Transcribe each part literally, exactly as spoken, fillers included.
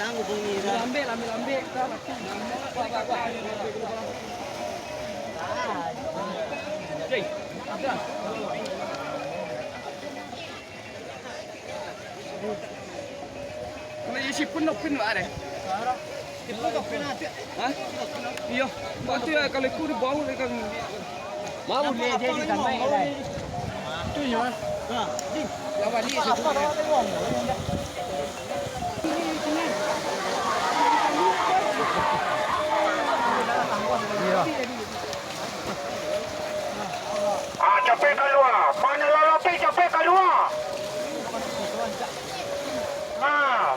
Lambek, lambek, lambek. Kalau isi pun, pun ada. Hah? Iyo. Waktu ya, kalau ikut bau, dia kan mau dia jadi tambah, ya, kan? Itu ya. Nah, Jing. Ya, balik. Apa, apa, apa, apa? Iya. Ah, capek kalua. Mano lah lapeh, capek kalua. Nah.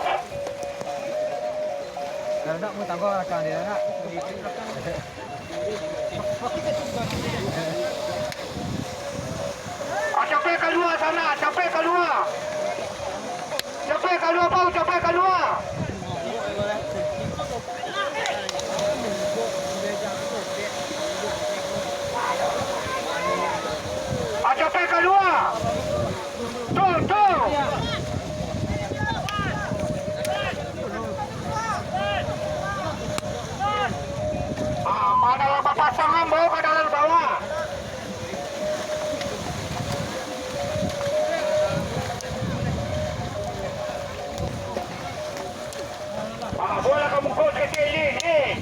Kalau nak mau tambah belakang dia, nak. Ah, capek kalua sana, capek kalua. Capek kalua, Bau, capek kalua. Ah, capek kalua. Tu, tu. Ah, mano lah bapasangan, Bau, ka dalam bawah. Ah, bola ka muko saketek, Lin, Lin.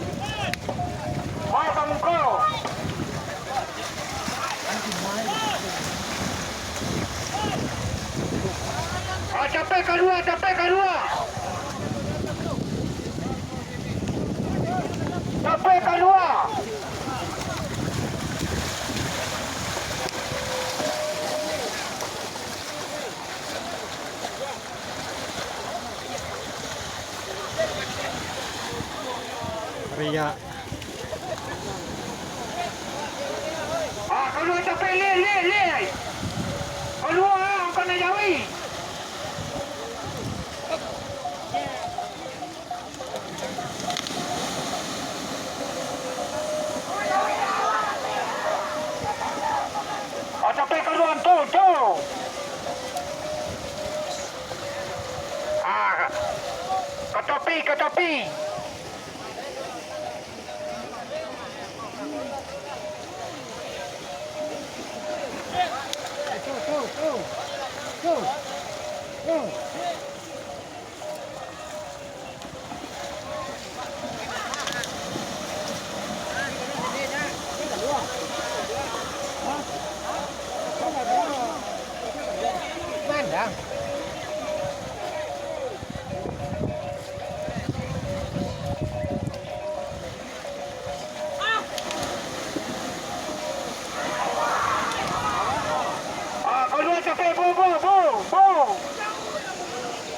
Bola ka muko. Ah, capek kalua, capek kalua. Capek kalua. Riak. Ah, kalua capek, Lin, Lin, Lin. Kalua, ah, angkot nan jawi. Ah, capek kalua tu, tu. Ah, ka tapi, ka tapi. Ah, kalua capek, bun, bun, bun, bun.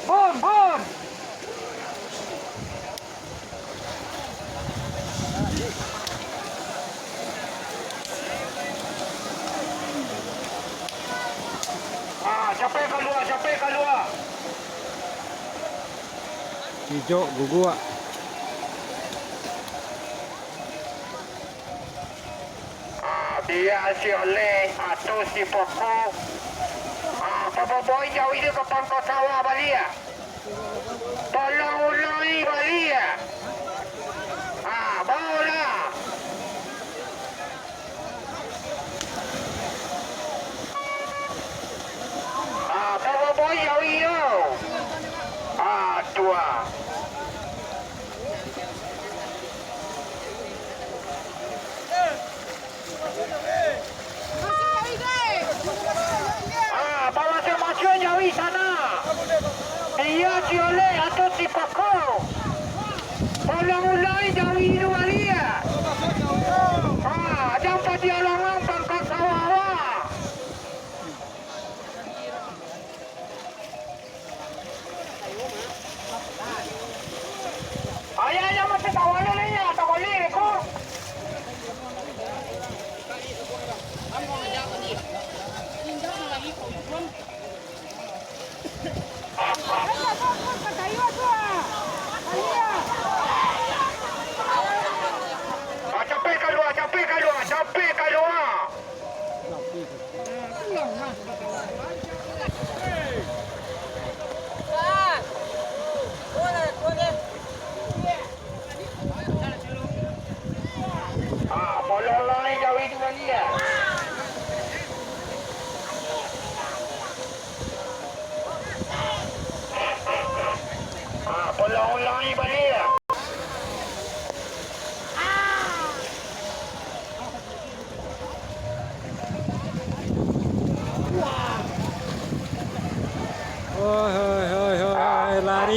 Bun, bun. Ah, capek kalua, capek kalua. Kijok guguak. Ah, bia si Oleh atau si Poko. Ah, paboboi jawi tu ka pangka sawah baliak. Tolong ulangi baliak. Ah, baolah. Ah, paboboi jawi tu. Ah, tu ah. Ah, bawa masuk jawi sana. Iyo, si Oleh atau si Pako. Ulang-ulangi jawi itu baliak. Ah, jan padialangan pangka sawah. Ayah, ayah, masih tahu ada ni, ya, tak boleh, ko.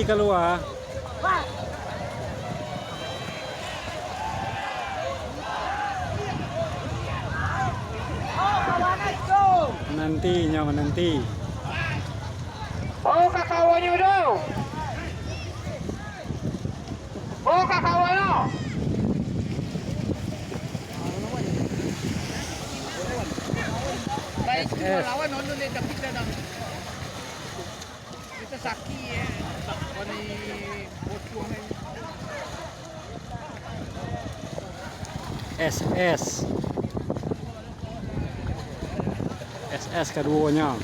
Kalua. Mananti, nyo mananti. Oh, kakawannyo tu. Oh, kakawannyo. Baik, S S. Lawan dulu ni, tapi dah dah. Kita sakit, eh. Kau ni bocor ni. S S. S S kaduonyo.